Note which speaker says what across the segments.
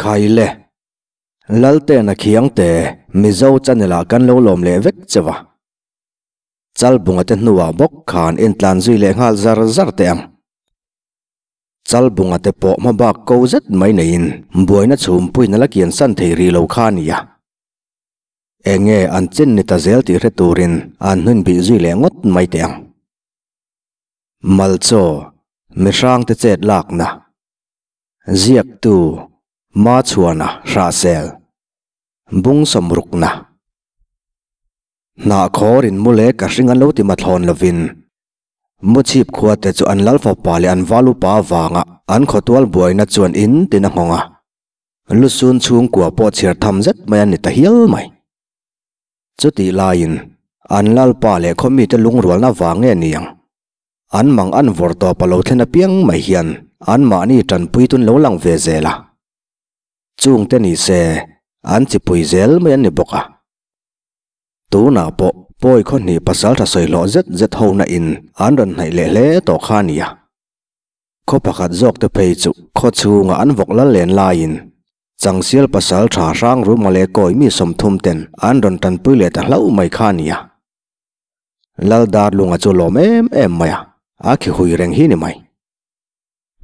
Speaker 1: Khaile, Laltena Khiangte, Mizo channel ah kan lo lawm leh vek cheu a. Chalbunga te hnuah bawk khan intlan zui leh nghal zar zar teh ang. Chalbunga te pawh hma bak ko zet mai neiin buaina chhumpuiin a la kian san thei rih lo kha a ni a. Enge an chin ni ta zel tih hre turin an hnun bih zui leh ngawt mai teh ang. Malchaw, mihrangte chet lakna, ziaktu, Machhuana Hrahsel, Bung sawmrukna. Hnahkhawr in mu leh ka hring an lo ti mathlawn lovin Muchhip khua te chu an lal fapa leh an val upa avanga an khawtual buaina chuan in tin a nghawng a. Lusun chhungkua pawh chhiar tham zet mai an ni ta hial mai. Chutih laiin an lalpa leh khaw mite lungrualna vang nge ni ang? An mang an vawr tawp a lo thlen apiang mai hian anmahni tanpui tun lo lang ve zel a. Chungte ni se an chipui zel mai an ni bawk a. Tunah pawh pawi khaw hnih pasal tha sawi hlawh zet zet ho na in an rawn hnaih leh hle tawh kha a nia. Khaw pakhat zawk te phei chu khaw chhunga an vawk lal len laiin Changsial pasal tha hrang ruma leh kawi mi 30 ten an rawn tanpui leh ta hlauh mai kha a nia. Lal Darlunga chu lawm em em mai a, a khi hui reng hi ni mai.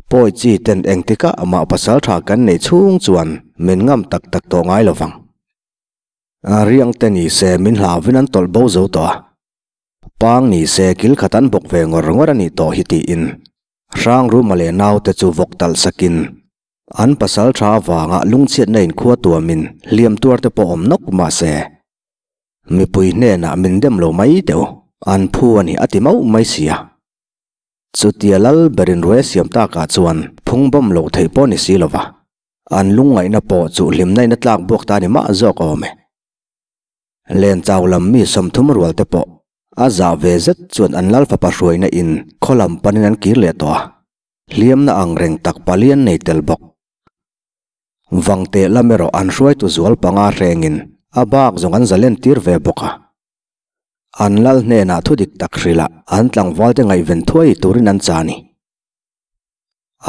Speaker 1: Pawi chi ten engtikah amah pasal tha kan neih chhung chuan min ngam tak tak tawh ngai lo vang. A riang te ni se min hlauvin an tawlh bo zo tawh a, pang ni se kil khat an bawk ve ngawr ngawr a nih tawh hi tiin Hrangruma leh naute chu vawk talh sakin an pasal tha avanga lungchhiatna inkhua tuamin hliam tuar te pawh awm nawk mah se mipui hnenah min dem lo mai teuh an phu a ni a ti mauh mai si a. Chutia lal berin ruai a siam takah chuan phungbawm loh theih pawh ni si lova. An lungngaihna pawh chu hlimna in a tlak buak ta ni mah zawk awm e. Len chau lam mi 30 rual te pawh a zah ve zet chuan an lal fapa hruaina in khaw lam panin an kir leh tawh a, hliamna ang reng tak pali an nei tel bawk. Vangteh lam erawh an hruaitu zual panga hrengin a bak zawng an zalen tir ve bawk a. An lal hnenah thu dik tak hrilh ah an tlangval te ngaihven thuai turin an cha a ni.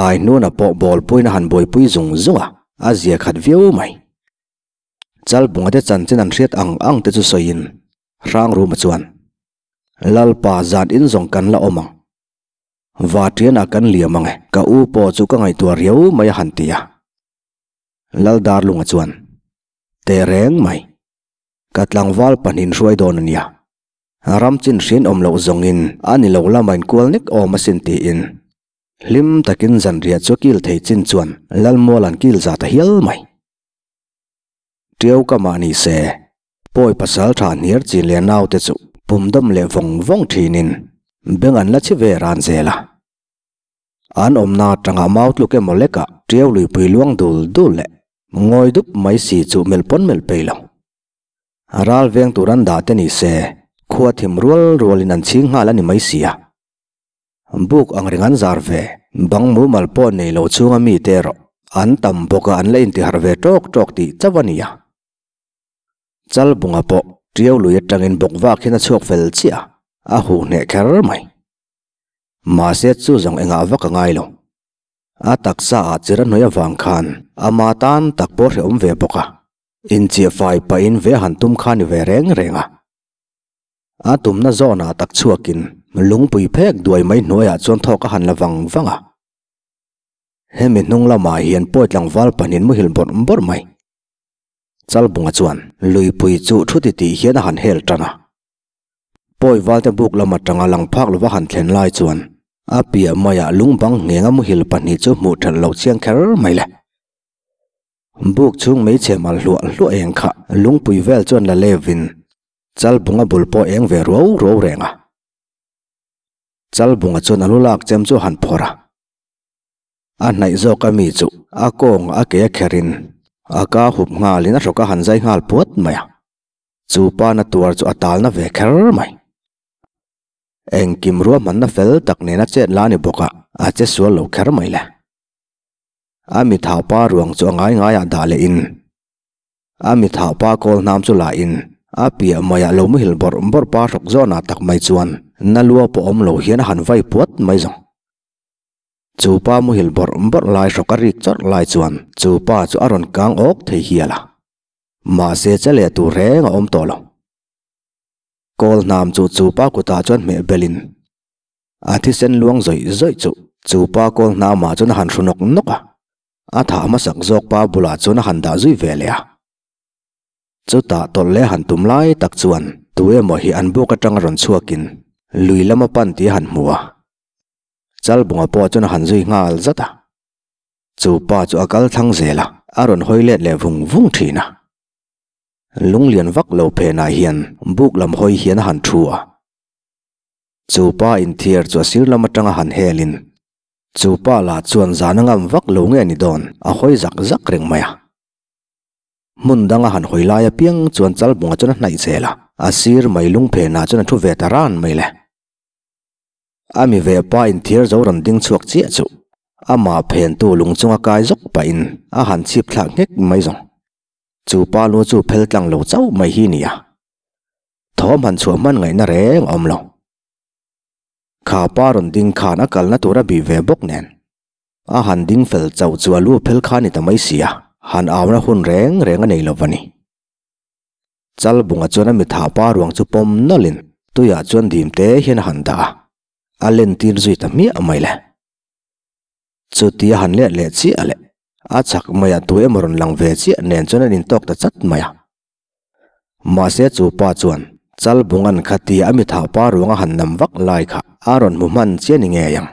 Speaker 1: Ai hnuna pawh ball puiin a han buaipui zung zung a, a zia khat viau mai. Chalbunga te chanchin an hriat ang ang te chu sawiin Hrangruma chuan, Lalpa zan in zawng kan la awm ang. Vatianah kan liam ang e, ka u pawh chu ka ngaihtuah riau mai a han ti a. Laldarlunga chuan, Tehreng mai, ka tlangval pahnin hruai dawn a nia. Ram chin hrian awm loh zawngin a ni lo lama inkual nek awm asin tiin hlim takin zanriah chu kil thei chin chuan Lalmual an kil za ta hial mai. Tiau ka mah ni se, pawi pasal tha hniar chin leh naute chu pum dawm leh vawng vawng thinin beng an la chhi ve ran zel a. An awmna atanga mau tluk emaw lekah tiau luipui luang dul dul leh ngawi dup mai si chu melh pawn melh peih lo. A ral veng tur an dah te ni se, khua thim rual rualin an chhing nghal a ni mai si a. Buk ang reng an zar ve, bang mumal pawh nei lo chhunga mite erawh an tam bawk a an la intiharh ve tawk tawk tih chauh a ni a. Chalbunga pawh tiau lui atangin bawk vak hian a chhuak fel chiah a, a huh hneh kher mai. Mahse chu zawng engah vak a ngai lo. A taksa ah chir a hnuai avang khan ama tan tak pawh hrehawm ve bawk a. Inchiah fai pahin ve han tum kha ni ve reng reng a. A tumna zawnah tak chhuakin lungpui phek duai mai hnuaiah chuan thawk a han la vang vang a. Hemi hnung lamah hian pawi tlangval pahnin muhil bawrh bawrh mai. Chalbunga chuan luipui chu thu ti tih hian a han hel tan a. Pawi valte buk lam atanga lang phak lova han thlen lai chuan a piah maiah lungbang nghenga muhil pahnih chu hmuh thelh loh chiang kher mai le. Buk chhung hmeichhe mal hluah hluah eng kha lungpui vel chuan la levin Chalbunga bul pawh eng ve ruau ruau reng a. Chalbunga chuan a lu lak chem chu a han phawrh a. A hnaih zawk a mi chu a kawng a ke a kherin a ka hup nghalin a hrawk a han zai nghal puat mai a. Chu pa na tuar chu a talna ve kher mai. Engkim ruahmanna fel tak nena chet la a ni bawk a, a che sual lo kher mai le. A mi thaupa ruang chu a ngai ngaiah dah leh in a mi thaupa kawl hnam chu la in a piah maiah lo muhil bawrh bawrh pa hrawk zawnah tak mai chuan na lua pawh awm lo hian a han vai puat mai zawng. Chu pa muhil bawrh bawrh lai hrawk a rik chawrh lai chuan chu pa chu a rawn kang awk thei hial a. Mahse che leh tur reng a awm tawh lo. Kawl hnam chu chu pa kutah chuan hmeh belin a thisen luang zawih zawih chu chu pa kawl hnamah chuan a han hru nawk nawk a. A thah hmasak zawk pa bulah chuan a han dah zui ve leh a. Chutah tawlh leh han tum lai tak chuan tu emaw hi an buk atanga rawn chhuakin lui lama pan tih a han hmu a. Chalbunga pawh chuan a han zui nghal zat a. Chu pa chu a kal thlang zel a, a rawn hawi let leh vung vung thin a. Lunglian vak lo phenah hian buk lam hawi hian a han thu a. Chu pa inthiar chu a sir lam atanga han helin chu pa lah chuan zan a ngam vak lo nge ni dawn a hawi zak zak reng mai a. Hmun danga han hawi lai apiang chuan Chalbunga chuan a hnaih zel a, a sir mai lung phenah chuan a thu ve ta ran mai le. A mi ve pa inthiar zo rawn ding chhuak chiah chu amah phentu lung chunga kai zawk pahin a han chhip thlak nghek mai zawng. Chu pa lu chu phel tlang lo chauh mai hi nia. Thawm han chhuah hman ngaihna reng a awm lo. Kha pa rawn ding khan a kalna tur a bih ve bawk nen. A han ding fel chauh chu a lu phel kha a ni ta mai si a, han auna hun reng reng a nei lo va ni. Chalbunga chuan a mitha pa ruang chu pawm nawlhin tuiah chuan dim te hian a han dah a, a len tir zui ta hmiah mai le. Chutia han let leh chiah leh a chak maiah tu emaw rawn lang ve chiah nen chuan an intawk ta chat mai a. Mahse chu pa chuan Chalbunga'n khatia a mitha pa ruang a han nam vak lai kha a rawn hmu hman chiah ni ngei ang.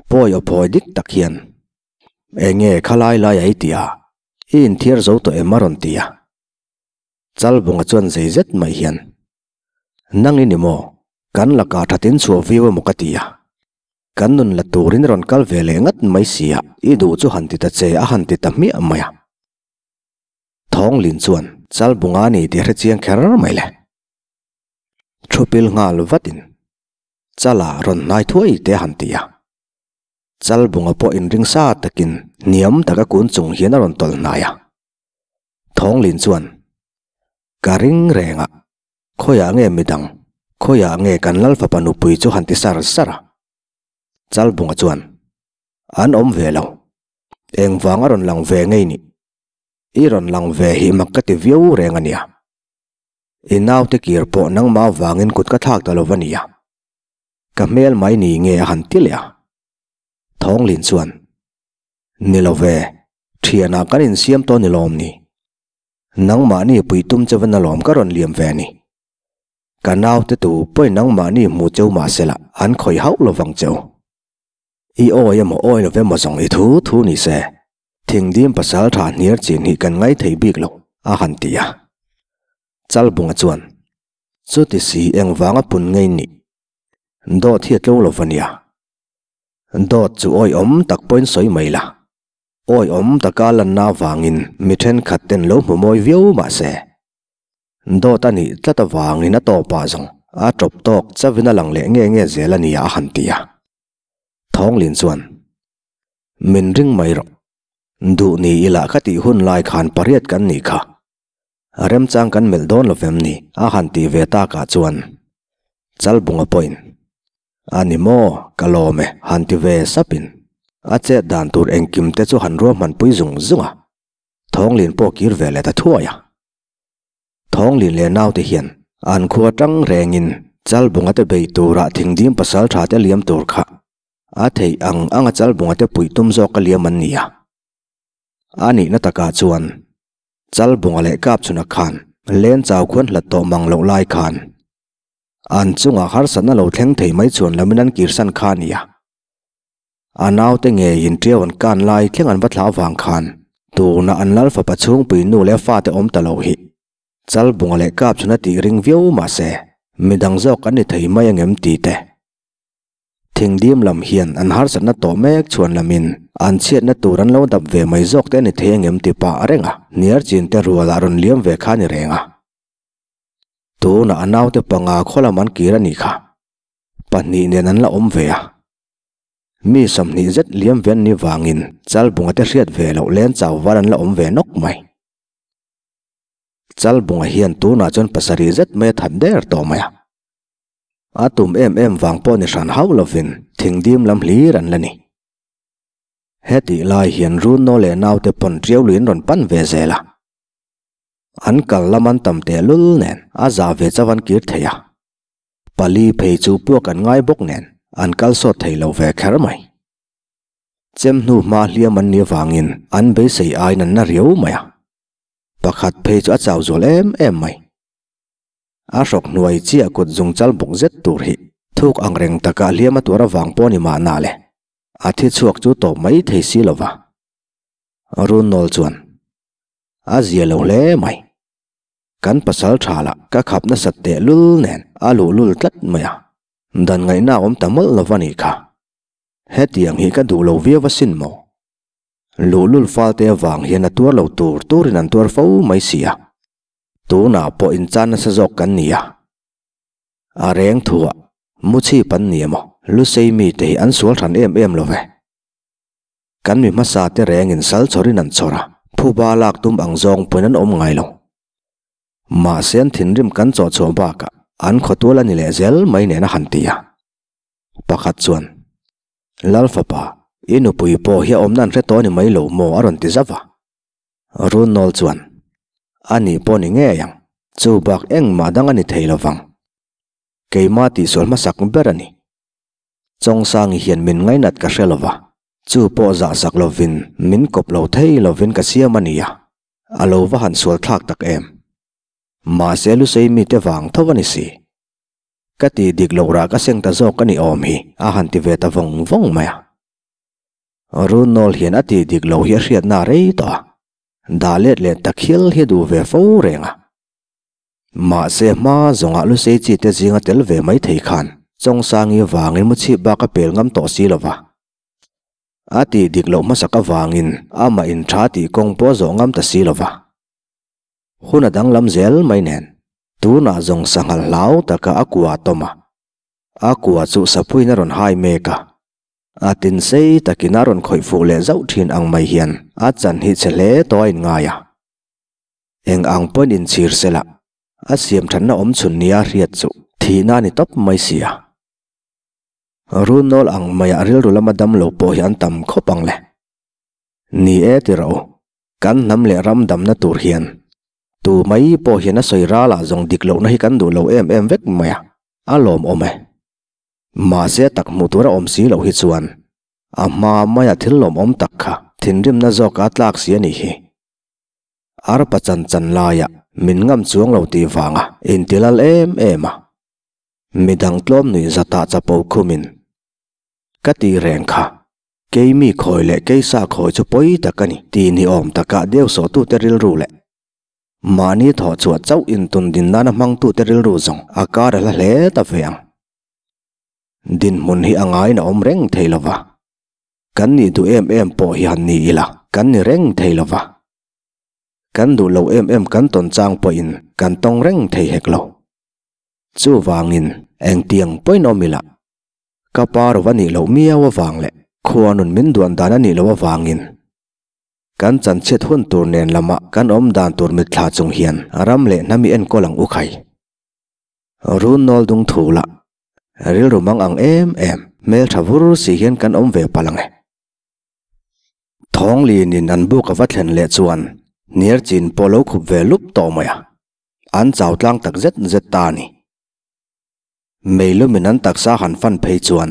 Speaker 1: Pawi aw phawi dik tak hian, Enge khalai lai a i ti a, i inthiar zo tawh em a rawn ti a. Chalbunga chuan zei zet mai hian, Nang i ni maw? Kan lakah thatin chhuah viau emaw ka ti a. Kan nun la turin rawn kal ve leh ngat mai si a, i duh chu han ti ta che a han ti ta hmiah mai a. Thawnglin chuan Chalbunga a ni tih a hre chiang kher mai le. Thu pil nghal vatin Chala rawn hnai thuai te a han ti a. Chalbunga pawh inring sa takin hniam taka kun chung hian a rawn tawlh hnai a. Thawnglin chuan, Ka ring reng a, khawiah nge midang, khawiah nge kan lal fapa nupui chu han ti sar sar a. Chalbunga chuan, An awm ve lo. Engvang a rawn lang ve ngei nih? I rawn lang ve hi mak ka ti viau reng a nia. I naute kir pawh nangmah avangin kut ka thlak ta lo va nia. Ka hmel mai ni nge a han ti leh a. Thawnglin chuan, Ni lo ve, thianah kan insiam tawh ni lawm ni. Nangmahni puitum che van alawm ka rawn liam ve ni. Ka naute tu pawhin nangmahni hmu cheu mah sela an khawih hauh lo vang cheu. I awi emaw awi lo emaw zawng i thu thu ni se, Thingdim pasal tha hniar chin hi kan ngai thei bik lo, a han ti a. Chalbunga chuan, Chuti si engvanga pun ngei nih? Dawt hi a tlo lo va nia. Dawt chu awiawm tak pawhin sawi mai la. Awiawm taka lanna avangin mi thenkhat ten lo hmu mawi viau mah se. Dawt a nih tlat avangin a tawpah zawng a tawp tawk chavin a lang leh nge nge zel a nia a han ti a. Thawnglin chuan, Min ring mai rawh. Duh ni ila ka tih hun lai khan pariat kan nih kha. Remchang kan melh dawn lo vem ni a han tih ve takah chuan Chalbunga pawhin, A ni maw, ka lawm e han ti ve sapin a chet dan tur engkim te chu han ruahmanpui zung zung a. Thawnglin pawh kir ve leh ta thuai a. Thawnglin leh naute hian an khua tang rengin Chalbunga te bei turah thingdim pasal tha te liam tur kha A theih ang anga Chalbunga te puih tum zawk a liam an ni a. A nihna takah chuan Chalbunga leh Kapchhuna khan len chau khuan hlat tawh mang loh lai khan an chungah harsatna lo thleng thei mai chuan lamin an kirsan kha a ni a. A naute ngeiin ṭiau an kan lai thleng an va thlah avang khan tuna an lal fapa chhungpui nu leh fate awm ta lo hi Chalbunga leh Kapchhuna tih ring viau mahse midang zawk an ni thei mai angem ti te. Thingdim lam hian an harsatna tawh mek chhuan lamin an chhiatna tur an lo dap ve mai zawk te a ni thei angem ti pah reng a, hniar chin te rual ah rawn liam ve kha a ni reng a. Tunah a naute panga khaw lam an kir a nih kha. Pahnih nen an la awm ve a. Mi 20 zet liam ve an ni vangin Chalbunga te hriat ve loh len chau val an la awm ve nawk mai. Chalbunga hian tunah chuan pasarih zet mai a that der tawh mai a. A tum em em vang pawh ni hran hauh lovin thingdim lam hlir an la ni. Hetih lai hian Runno leh naute pawn ṭiau luiin rawn pan ve zel a. An kal lam an tam tehlul nen a zah ve chauh an kir thei a. Pali phei chu puak an ngai bawk nen an kal sawt thei lo ve kher mai. Chem hnu hma hliam an nih avangin an beisei aiin an na riau mai a. Pakhat phei chu a chau zual em em mai. A hrawk hnuai chiah kut zung chal bawk zet tur hi thuk ang reng taka hliam a tuar avang pawh ni mahna le. A thi chhuak chu tawp mai thei si lo va. Runnawl chuan a zia lo hle mai. Kan pasal tha lah ka khap nasat teh lul nen a luh lul tlat mai a. Dan ngaihna awm ta mawlh lo va nih kha. Hetiang hi ka duh lo viau asin maw? Luhlul falte avang hian a tuar lo tur turin an tuar fo mai si a. Tunah pawh inchan nasa zawk kan ni a. A reng thuah Muchhip an ni emaw? Lusei mite hi an sual hran em em lo ve. Kan mi hmasa te rengin sal chhawrin an chhawr a, phuba lak tum ang zawng pawhin an awm ngai lo. Mahse an thinrim kan chawh chhuah bakah an khawtual a ni leh zel mai nen a han ti a. Pakhat chuan, Lal fapa, i nupui pawh hi a awmna an hre tawh a ni mai lo maw? a rawn ti zauh a. Runnawl chuan, A nih pawh ni ngei ang, chu bak engmah dang a ni thei lo vang. Keimah tihsual hmasak ber a ni. Chawngsangi hian min ngainat ka hre lo va, chu pawh zahsak lovin min kawp lo thei lovin ka siam a ni a, a lo va han sual thlak tak em. Mahse Lusei mite vang tho a ni si. Ka tih dik loh rah ka seng ta zawk a ni awm hi a han ti ve ta vawng vawng mai a. Runnawl hian a tih dik loh hi a hriatna a rei tawh a, dah let leh ta khil hi a duh ve fo reng a. Mahse hma zawngah Lusei chi te zinga tel ve mai thei khan Chawngsangi vangin mu chhip bak a pel ngam tawh si lo va. A tih dik loh hmasak avangin amah in tha tih kawng pawh a zawh ngam ta si lo va. Hun a danglam zel mai nen, tunah zawng sanghal hlau taka a kua a tawm a. A kua chu sapuiin a rawn hai mek a. A tin sei takin a rawn khawih fuh leh zauh thin ang mai hian a chan hi chhe hle tawh a inngai a. Eng ang pawhin inchhir sela, a siam thatna awm chhun nia hriat chu thihna a ni tawp mai si a. Runnawl ang maiah rilru lama dam lo pawh hi an tam khawp ang le. Ni e ti rawh u, Kan hnam leh ram damna tur hian tu mai pawh hian a sawi ralah zawng dik lohna hi kan duh lo em em vek mai a, a lawmawm e. Mahse tak hmuh tur a awm si loh hi chuan a hma maia thil lawmawm tak kha thinrimna zawka a tlak si a nih hi. Arpa chan chan laia min ngam chuang lo tih vanga intilal em em a, midang tlawm nuih zatah chapo khumin ka tih reng kha. Keimi khawi leh keisa khawi chu pawi tak a ni tih ni awm takah deu sawhtute rilru leh mahni thawh chhuah chauh intun din nana hmangtute rilru zawng a kar a hla hle ta ve ang. Dinhmun hi a ngaiin a awm reng thei lo va, kan nih duh em em pawh hi han ni ila kan ni reng thei lo va, kan duh lo em em kan tawn chang pawhin kan tawng reng thei hek lo. Chuvangin engtiang pawhin awm ila Ka pa rova nih loh miau avang leh khuanun min duan dan a nih loh avangin kan chanchhiat hun tur nen lamah kan awm dan tur mitthla chung hian ram leh hnam i enkawl ang u khai. Runnawl dung thu lah rilru mang ang em em hmeltha vur si hian kan awm ve palh ang e. Thawnglinin an buk a va thlen leh chuan hniar chin pawh lo khup ve lup tawh mai a, an chau tlang tak zet zet ta a ni. Meilumin an taksa han fan phei chuan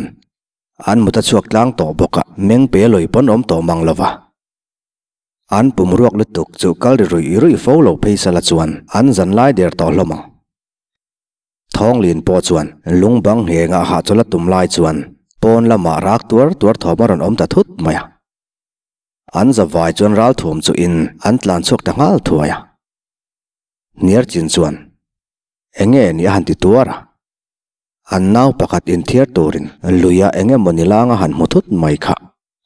Speaker 1: an mut a chhuak tlang tawh bawk a, meng pe lawi pawn awm tawh mang lo va. An pum ruak lutuk chu kal ri ruih ruih fo lo phei sala chuan an zan lai der tawh hlawm ang. Thawnglin pawh chuan lung bang ngheng ah hahchawl a tum lai chuan pawn lamah rak tuar tuar thawm a rawn awm ta thut mai a. An zavai chuan ralthuam chu in an tlan chhuak ta nghal thuai a. Hniar chin chuan Enge ni a han ti tuar a? An nau pakhat inthiar turin luia eng emaw ni langa han hmu thut mai kha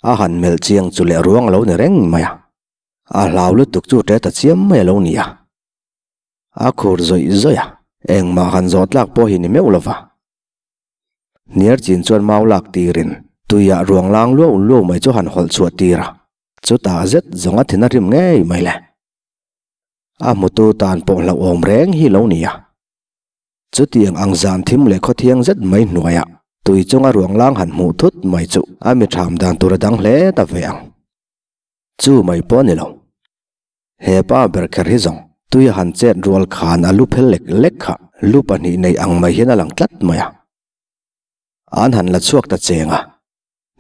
Speaker 1: a han melh chiang chu leh ruang a lo ni reng mai a. A hlau lutuk chu ṭe ta chiam mai a lo ni a. A khur zawih zawih a, engmah han zawh tlak pawh hi ni meuh lo va. Hniar chin chuan mau lak tirin tuiah ruang lang luau luau mai chu han hawlh chhuah tir a, chutah zet zawng a thin a rim ngei mai le. A hmutu tan pawh hlauhawm reng hi lo ni a. Chutiang ang zan thim leh khawthiang zet mai hnuaiah tui chunga ruang lang han hmuh thut mai chu a mi ṭham dan tur a dang hle ta ve ang. Chu mai pawh a ni lo. He pa ber kher hi zawng tui a han chet rual khan a lu phel lek lek kha lu pahnih nei ang mai hian a lang tlat mai a. An han la chhuak ta cheng a,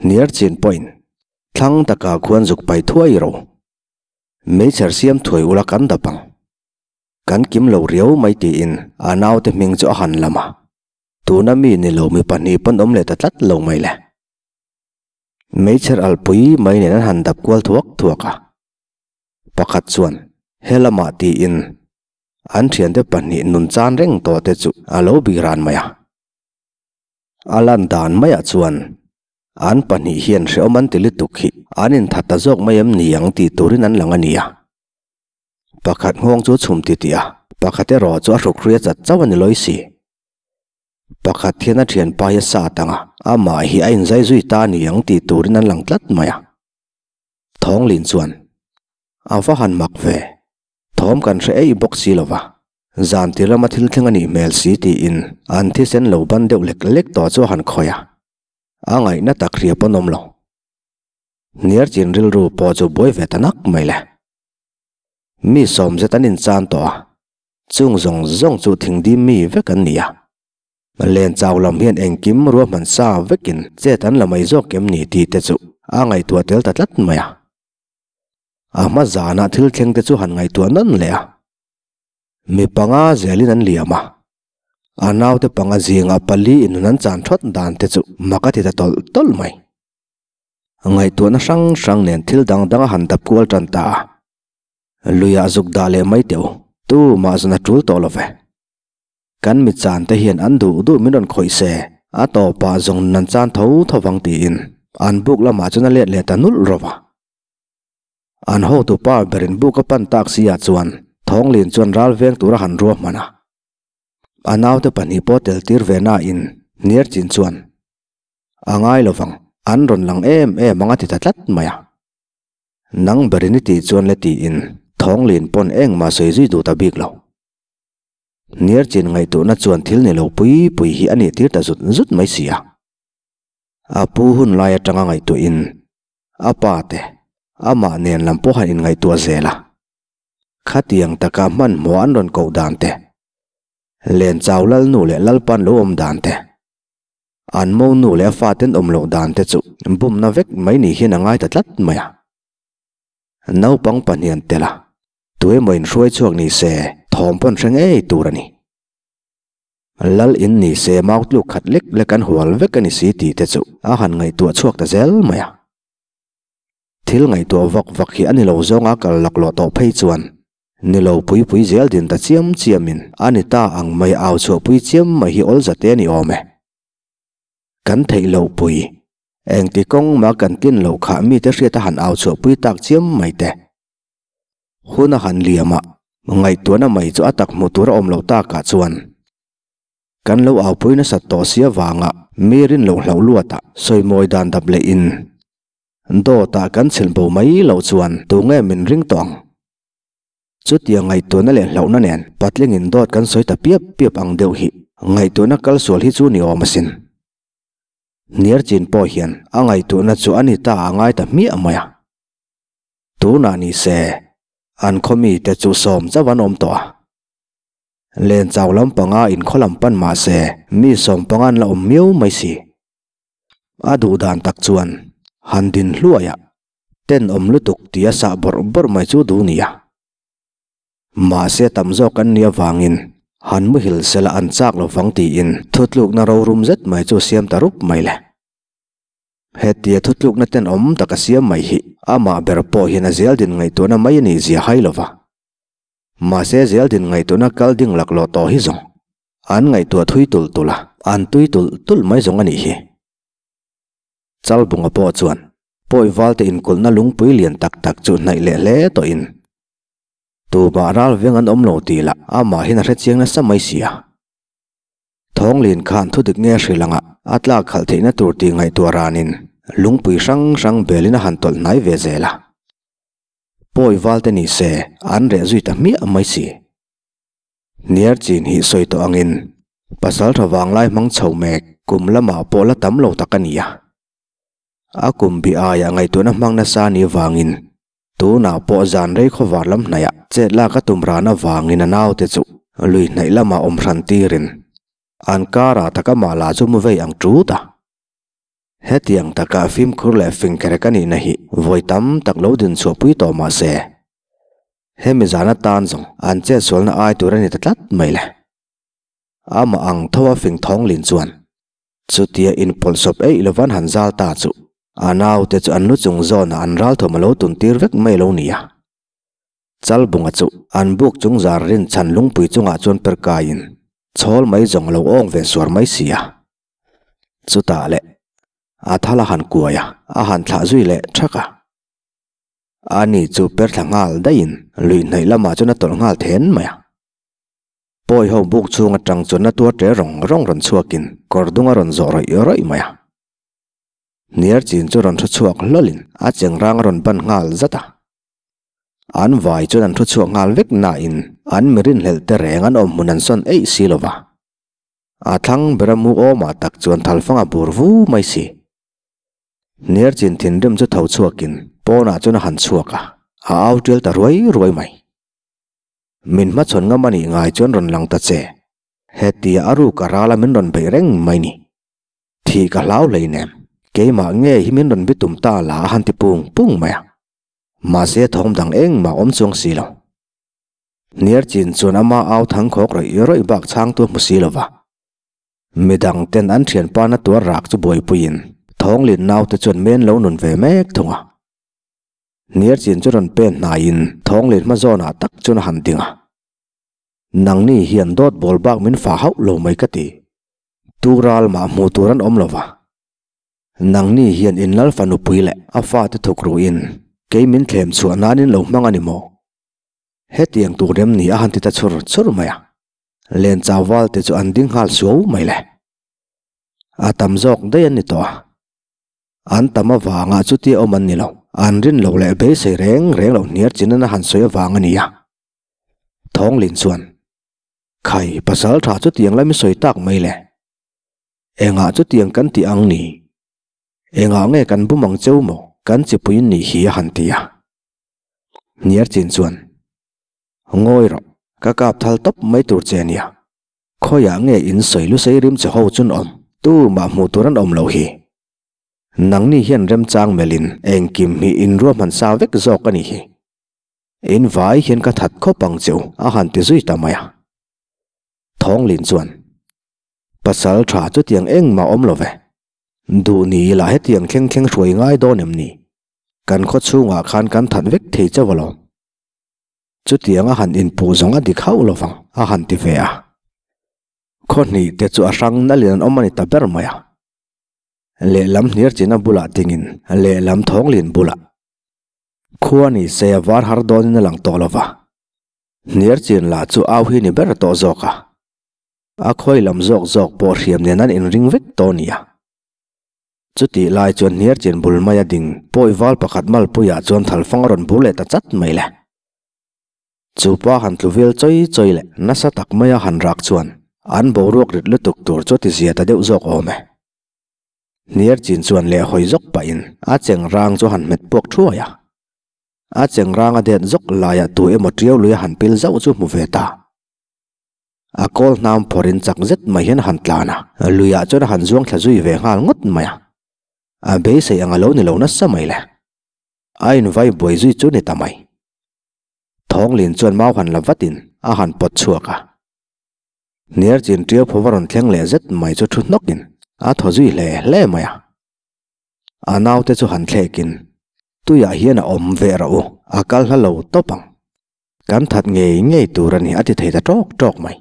Speaker 1: hniar chin pawhin thlang taka khuan zuk pai thuai ro. Meichher siam thuai ula kan dap ang. Kan kim lo riau mai tiin a naute hming chu a han lam a. Tuna mi ni lo mi pahnih pawn awm leh ta tlat lo mai le. Meichher alpui mai nen an han dap kual thuak thuak a. Pakhat chuan he lamah tiin an thiante pahnih nun chan reng tawh te chu a lo bih ran mai a. A lan dan maiah chuan an pahnih hian hrehawm an ti lutuk hi an inthat ta zawk mai em ni ang tih turin an lang a nia. Pakhat nghawng chu chhum ti tih a, pakhat erawh chu a hruk hrui a chat chauh a ni lawi si. Pakhat hian a thianpa hi a sat ang a, amah hi a inzai zui ta a ni ang tih turin an lang tlat mai a. Thawnglin chuan, A va han mak ve, thawm kan hre eih bawk si lo va, zan tir lama thil thleng a nih hmel si tiin an thisen lo ban deuh lek lek tawh chu a han khawih a, a ngaihna tak hria pawn awm lo. Hniar chin rilru pawh chu buai ve ta nak mai le. Mi sawm zet an inchan tawh a, chung zawng zawng chu thingdim mi vek an ni a. Len chau lam hian engkim ruahman sa vekin chet an la mai zawk em ni tih te chu a ngaihtuah tel ta tlat mai a. A hma zanah thil thleng te chu han ngaihtuah nawn leh a. Mi panga zelin an liam a, a naute panga zingah pali inun an chan thawt dan te chu mak a ti ta tawlh tawlh mai. Ngaihtuahna hrang hrang nen thil dang dang a han dap kual tan ta a. Luiah zuk dah leh mai teh u, tu mah zan a tul tawh lo ve. Kan mi chan te hian an duh duh min rawn khawih se, a tawpah zawng nan chan tho tho vang tiin an buk lamah chuan a let leh ta nulh rawh a. An hotu pa berin buk a pan tak si ah chuan Thawnglin chuan ral veng tur a han ruahman a. A naute pahnih pawh tel tir ve na in hniar chin chuan A ngai lo vang, an rawn lang em em ang a ti ta tlat mai a. Nang berin i tih chuan le tiin Thawnglin pawn engmah sawi zui duh ta bik lo. Hniar chin ngaihtuahna chuan thil ni lo pui pui hi a nih tir ta zut zut mai si a. A pu hun lai atanga ngaihtuahin a pa te amah nen lam pawh han inngaihtuah zel a. Khatiang taka hmanhmawh an rawn koh dan te, Len chau Lalnu leh Lalpan lo awm dan te, An mo nu leh a faten awm loh dan te chu bumna vek mai ni hian a ngai ta tlat mai a. Naupang pahnian tel a, tuemaw inhruai chhuak ni se thawm pawn hre ngei tur a ni. Lal in ni se mau tluk khat lek lek an hual vek a ni si tih te chu a han ngaihtuah chhuak ta zel mai a. Thil ngaihtuah vak vak hi a ni lo zawnga kal laklawh tawh phei chuan Ni lo pui pui zel din ta chiam chiamin a ni ta ang mai au chhuah pui chiam mai hi awl zate a ni awm e. Kan theih loh pui, engti kawng mah kan tlin loh khah mite hriat a han au chhuah pui tak chiam mai te. Hun a han liam a, ngaihtuahna mai chu a tak hmuh tur a awm loh takah chuan kan lo au pui nasat tawh si avanga mi rin loh hlauh luatah sawimawi dan dap leh in dawtah kan chhilh bo mai loh chuan tunge min ring tawh ang. Chutiang ngaihtuahna leh hlauhna nen patlingin dawt kan sawi ta piap piap ang deuh hi ngaihtuahna kal sual hi chu ni awm asin. Hniar chin pawh hian a ngaihtuahna chu a ni ta a ngai ta hmiah mai a. Tunah ni se an khaw mite chu sawm chauh an awm tawh a. Len chau lampanga inkhaw lam pan mah se mi sawm panga an la awm miau mai si. A duh dan tak chuan han din hluaiah Tenawm lutuk tia sah bawrh bawrh mai chu duh nia. Mahse tam zawk an nih avangin han muhil sela an chak lo vang tiin thutlukna rorum zet mai chu siam ta rup mai le. Hetia thutlukna tenawm taka siam mai hi amah ber pawh hian a zeldin ngaihtuahna mai a nih zia hai lo va. Mahse zeldin ngaihtuahna kal ding laklawh tawh hi zawng an ngaihtuah thui tulh tulh a, an tui tulh tulh mai zawng a nih hi. Chalbunga pawh chuan pawi valte inkulhna lungpui lian tak tak chu hnaih leh hle tawhin tumah ral veng an awm lo tih lah amahin a hrechiang nasa mai si a. Thawnglin khan thudik nge hrilh anga a tlak khalh theihna tur tih ngaihtuah ranin lungpui hrang hrang belin a han tawlh hnai ve zel a. Pawi valte ni se an reh zui ta hmiah mai si. Hniar chin hi sawi tawh angin pasal tha vanglai hmang chho mek kum lamah pawh la tam lo tak a ni a. A kum bi aiah ngaihtuahna hmang nasa ni vangin Tunah pawh zan rei khawvar lam hnaihah chet lak a tum ran avangin a naute chu lui hnaih lamah awm hran tirin an karah taka mah lah chu mu vei ang tut a. Hetiang taka fimkhur leh fingkerek a nihna hi vawi tam tak lo din chhuahpui tawh mah se, hemi zan atan zawng an chetsualna ai tur a ni ta tlat mai le. Amah ang tho a fing thawng lin chuan Chutia inpawlhsawp eih lovan han zal ta chu a naute chu an lu chung zawnah an ralthawm a lo tun tir vek mai lo nia. Chalbunga chu an buk chung zar rinchhan lungpui chungah chuan per kaiin chhawl mai zawng a lo awng ve suar mai si a. Chutah leh a thal a han kuai a, a han thlah zui leh thak a. Ani chu per thla nghal daihin lui hnaih lamah chuan a tawlh nghal then mai a. Pawi ho buk chhung atang chuan na tuar ṭe rawng rawng rawn chhuakin kawr dung a rawn zawh rawih rawih mai a. Hniar chin chu rawn thu chhuak hlawlin a chengrang a rawn ban nghal zat a. An vai chuan an thu chhuak nghal vek nain an mi rinhlelh te reng an awm hmun an sawn eih si lo va. A thlang bera mu awmah tak chuan thalfang a bur vu mai si. Hniar chin thinrim chu tho chhuakin pawnah chuan a han chhuak a, a au ṭial ta ruai ruai mai. Min hmachhawn ngam a nih ngai chuan rawn lang ta che. Hetia a ruk a ral a min rawn beih reng mai ni. Thih ka hlau hlei nem. Keimah nge hi min rawn bitum ta la a han ti pung pung mai a. Mahse thawm dang engmah awm chuang si lo. Hniar chin chuan ama au thang khawk rawih rawih bak chhangtu a hmu si lo va. Midang ten an thianpa na tuar rak chu buaipuiin Thawnglin naute chuan men lo nun ve mek thung a. Hniar chin chu rawn pen hnaiin thawng leh hma zawnah tak chuan a han ding a. Nangni hian dawt bawl bak min fah hauh lo mai ka ti. Tu ral mah hmuh tur an awm lo va. Nangni hian in lal fanu pui leh a fate thuk ruhin kei min thlem chhuah nan in lo hmang a ni maw? Hetiang tur rem ni a han ti ta chhur chhur mai a. Len chau val te chu an ding nghal suau mai le. A tam zawk daih an ni tawh a. An tam avanga chutia awm an ni lo. An rin lo leh beisei reng reng loh hniar chin an a han sawi avang a ni a. Thawnglin chuan, Khai, pasal tha chutiang lami sawi tak mai le. Engah chutiang kan tih ang ni? Engah nge kan bum ang cheu maw? Kan chipuiin nih hi a han ti a. Hniar chin chuan, Ngawi rawh, ka kap thal tawp mai tur che nia. Khawiah nge in sawi lusei rim che ho chun awm? Tu mah hmuh tur an awm loh hi. Nangni hian remchang melhin engkim hi in ruahman sa vek zawk a nih hi. In vai hian ka that khawp ang che u a han ti zui ta mai a. Thawnglin chuan, Pasal tha chutiang engmah awm lo ve. Duh ni ila hetiang thleng thleng hruai ngai dawn em ni? Kan khaw chhungah khan kan that vek thei chauh alawm. Chutiang a han inpuh zawng a dik hauh lovang a han ti ve a. Khaw hnih te chu a hrang nalin an awm a ni ta ber mai a. Lehlam hniar china bulah dingin lehlam thawnglin bulah. Khua ni se a var har dawnin a lang tawh lova. Hniar chin lah chu au hi ni ber tawh zawk a. A khawi lam zawk zawk pawh hriam nen an inring vek tawh nia. Chutih lai chuan hniar chin bul maia ding pawi val pakhat malpuiah chuan thalfang a rawn bur leh ta chat mai le. Chu pa han tlu vel chawi chawi leh nasa tak maia han rak chuan an boruak rit lutuk tur chu a ti zia ta deuh zawk awm e. Hniar chin chuan leh hawi zawk pahin a cheng rang chu a han hmet puak thuai a. A cheng rang a det zawk laiah tu emaw tiau lui a han pil zauh chu hmu ve ta. A kawl hnam phawrhin chak zet mai hian a han tlan a, luiah chuan a han zuang thla zui ve nghal ngawt mai a. A beisei ang a lo ni lo nasa mai le. A invai buai zui chu ni ta mai. Thawnglin chuan mau han la vatin a han pawt chhuak a. Hniar chin ṭiau phaw va rawn thleng leh zet mai chu thu hnawkin a thaw zui hle hle mai a. A naute chu han thlekin, Tuiah hian a awm ve rawh u, a kal hla lo tawp ang. Kan that ngei ngei tur a ni a ti thei ta ṭawk ṭawk mai.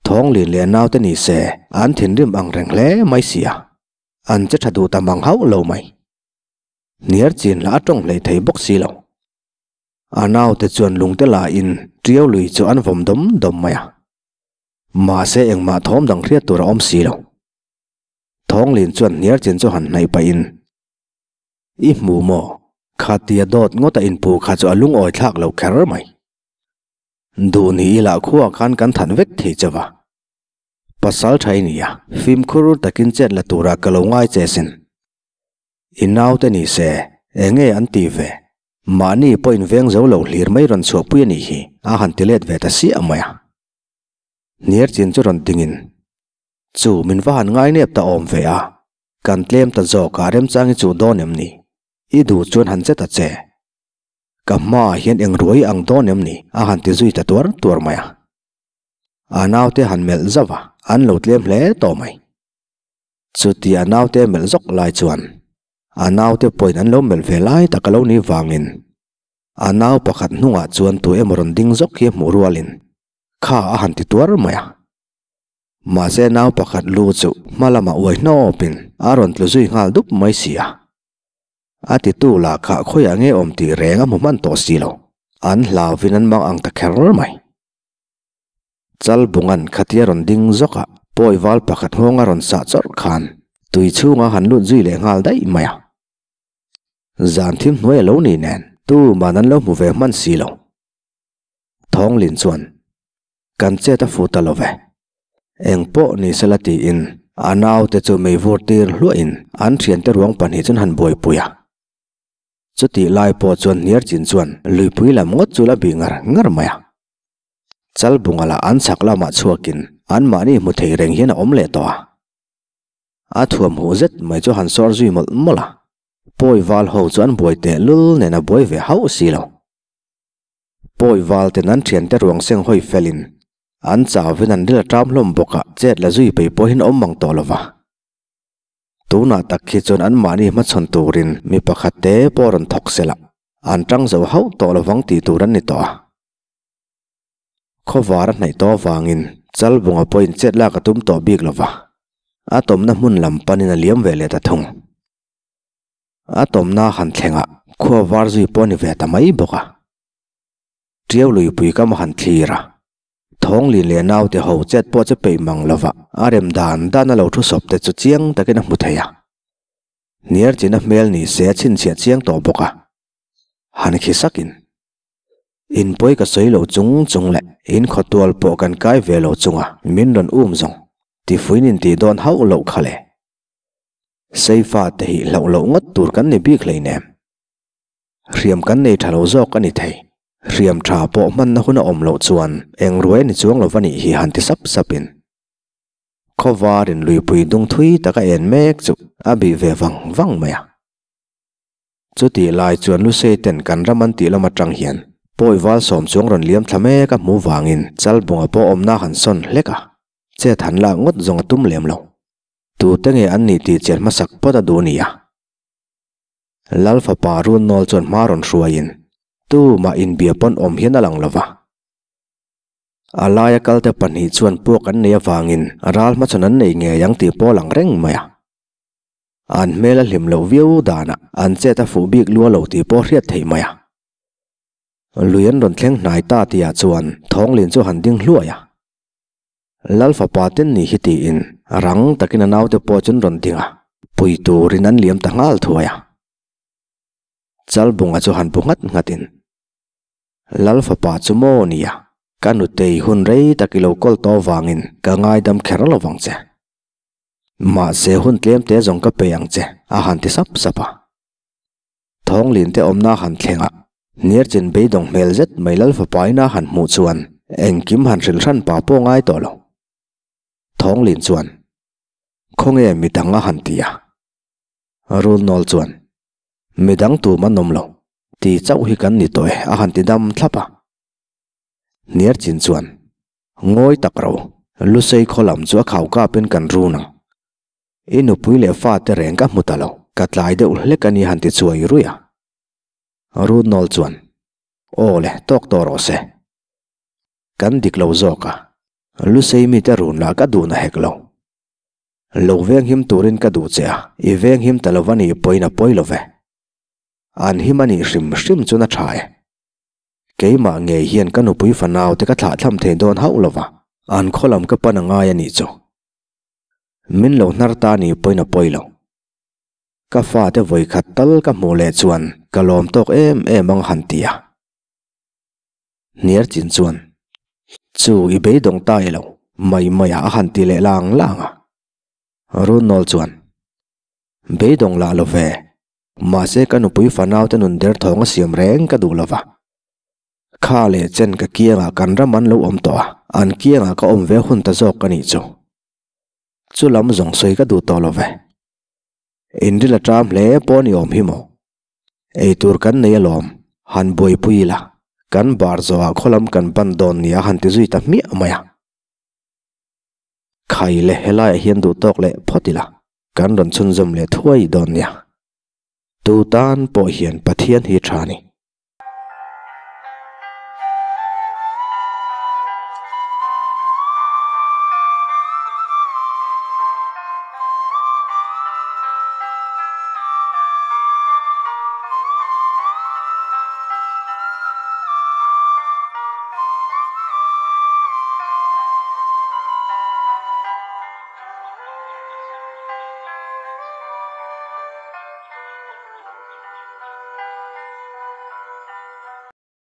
Speaker 1: Thawnglin leh naute ni se an thinrim ang reng hle mai si a, an che ṭha duh ta mang hauh lo mai. Hniar chin lah a ṭawng hlei thei bawk si lo. A naute chuan lungte lain ṭiau lui chu an vawm dawm dawm mai a. Mahse engmah thawm dang hriat tur a awm si lo. Thawnglin chuan hniar chin chu han hnaih pahin, I hmu maw? Khatia dawt ngawt a inpu kha chu a lungawi thlak lo kher mai. Duh ni ila khuaah khan kan that vek thei che va. Pasal tha i ni a, fimkhur takin chet la turah ka lo ngai che sin. I naute ni se, eng nge an ti ve? Mahni pawh inveng zo lo hlir mai rawn chhuahpui a nih hi, a han ti let ve ta siah mai a. Hniar chin chu rawn dingin, Chu, min va han ngai nep ta awm ve a, kan tlem ta zawk a, remchang i chuh dawn em ni? I duh chuan han che ta che. Ka hmaah hian eng ruai ang dawn em ni? a han ti zui ta tuar tuar mai a. A naute han melh zauh a, an lo tlem hle tawh mai. Chuti a naute melh zawk lai chuan a naute pawhin an lo melh ve lai tak a lo ni vangin a nau pakhat hnungah chuan tu emaw rawn ding zawk hi a hmuh rualin kha a han ti tuar mai a. Mahse nau pakhat lu chu hma lamah uai hnawpin a rawn tlu zui nghal dup mai si a. A titu lah kha khawiah nge awm tih reng a hmu hman tawh si lo. An hlauvin an mang ang ta kher mai. Chalbunga'n khatia rawn ding zawk a, pawi val pakhat nghawng a rawn sah chawrh khan tui chhungah han lut zui leh nghal daih mai a. Zan thim hnuai a lo ni nen tuman an lo hmu ve hman si lo. Thawnglin chuan, Kan chet a fu ta lo ve. Eng pawh ni sela tiin a naute chu mei vur tir hluahin an thiante ruang pahnih chuan han buaipui a. Chutih lai pawh chuan hniar chin chuan luipui lam ngawt chu la bih ngar ngar mai a. Chalbunga lah an chhak lamah chhuakin anmahni hmu thei reng hian a awm leh tawh a. A thuam huh zet mai chu han sawr zui mawlh mawlh a. Pawi val ho chu an buai teh lul nen a buai ve hauh si lo. Pawi val ten an thiante ruang seng hawi felin an chauvin an ril a ṭam hlawm bawk a, chet la zui pei pawhin awm mang tawh lo va. Tunah tak khi chuan anmahni hmachhawn turin mi pakhat te pawh rawn thawk sela, an ṭang zo hauh tawh lovang tih tur an ni tawh a. Khawvar a hnaih tawh avangin Chalbunga pawhin chet lak a tum tawh bik lo va, a tawmna hmun lam panin a liam ve leh ta thung. A tawmna han thlengah khua var zui pawh a ni ve ta mai bawk a. Ṭiau luipui kam a han thlir a, Thawnglin leh naute ho chet pawh che peih mang lo va, a rem dan dan a lo thu sawp te chu chiang takin a hmu thei a. Hniar china hmel ni se a chhinchhiah chiang tawh bawk a, han khi sakin. In pawi ka sawi lo chung chung leh in khawtual pawh kan kai ve lo chunga min rawn um zawng tifuin in tih dawn hauh loh kha le. Seifa te hi hlauh loh ngawt tur kan ni bik hleinem. Hriam kan nei tha lo zawk a ni thei. Hriam tha pawh hmanna hun a awm loh chuan eng ruai a ni chuang lo va nih hi han ti sap sapin. Khawvarin luipui dung thui tak a en mek chu a bih ve vang vang mai a. Chutih lai chuan Lusei ten kan ram an tih lam atang hian pawi val sawm chuang rawn liam thla mek a hmu vangin Chalbunga pawh awmna han sawn hlek a, chet han lak ngawt zawng a tum lem lo. Tute nge an nih tih chian hmasak pawt a duh nia. Lal fapa Runnawl chuan hma rawn hruaiin tumah inbia pawn awm hian a lang lo va. A laia kalte pahnih chuan puak an nei avangin ral hmachhawn an nei ngei ang tih pawh a lang reng mai a. An hmel a hlim loh viau danah an chet a fuh bik lua lo tih pawh hriat theih mai a. Lui an rawn thleng hnai ta tihah chuan Thawnglin chu han ding hluai a. Lal fapa ten ni hi tiin rang takin a naute pawh chu an rawn ding a, pui turin an liam ta nghal thuai a. Chalbunga chu han bu nghat nghatin, Lal fapa chu maw nia, ka nutei hun rei tak i lo kawl tawh vangin ka ngaidam kher lo vang che. Mahse hun tlem te zawng ka pe ang che, a han ti sap sap a. Thawnglin te awmna han thleng a, Hniarchin beidawng hmel zet mai Lal fapaina han hmuh chuan engkim han hrilh hran pa pawh ngai tawh lo. Thawnglin chuan, Khawnge midang a han ti a. Rulnawl chuan, Midang tum an awm lo, ti chauh hi kan ni tawh e a han ti dam thlap a. Hniarchin chuan, Ngawi tak ro, Lusei khaw lam chu a khau kapin kan run ang. I nupui leh fate reng ka hmu ta lo, ka tlai deuh hlek a ni han ti chuai rui a. Runnawl chuan, Aw le, tawk tawh rawh se. Kan dik lo zawk a, Lusei mite run lah ka duhna hek lo. Lo venghim turin ka duh che a, i venghim ta lo va nih pawhin a pawi lo ve. An him a nih hrim hrim chuan a tha e. Keimah ngei hian ka nupui fanau te ka thlahthlam thei dawn hauh lo va, an khaw lam ka pan a ngai a nih chu. Min lo hnar ta ni pawhin a pawi lo. Ka fate vawi khat tal ka hmuh leh chuan ka lawm tawk em em ang han ti a. Hniar chin chuan, Chu i beidawng ta i lo, mai mai ah a han ti leh lang lang a. Runnawl chuan, Beidawng lah lo ve. Mahse ka nupui fanau te nun derthawng a siam reng ka duh lova. Kha leh chen ka kiangah kan ram an lo awm tawh a, an kiangah ka awm ve hun ta zawk a nih chu. Chu lam zawng sawi ka duh tawh lo ve. Inril a ṭam hle pawh ni awm hi maw? Ei tur kan nei alawm, han buaipui ila, kan bar zawhah khawlam kan ban dawn nia han ti zui ta hmiah mai a. Khai le helaiah hian duh tawk leh phawt ila, kan rawn chhunzawm leh thuai dawn nia. Tu tan pawh hian Pathian hi tha ni.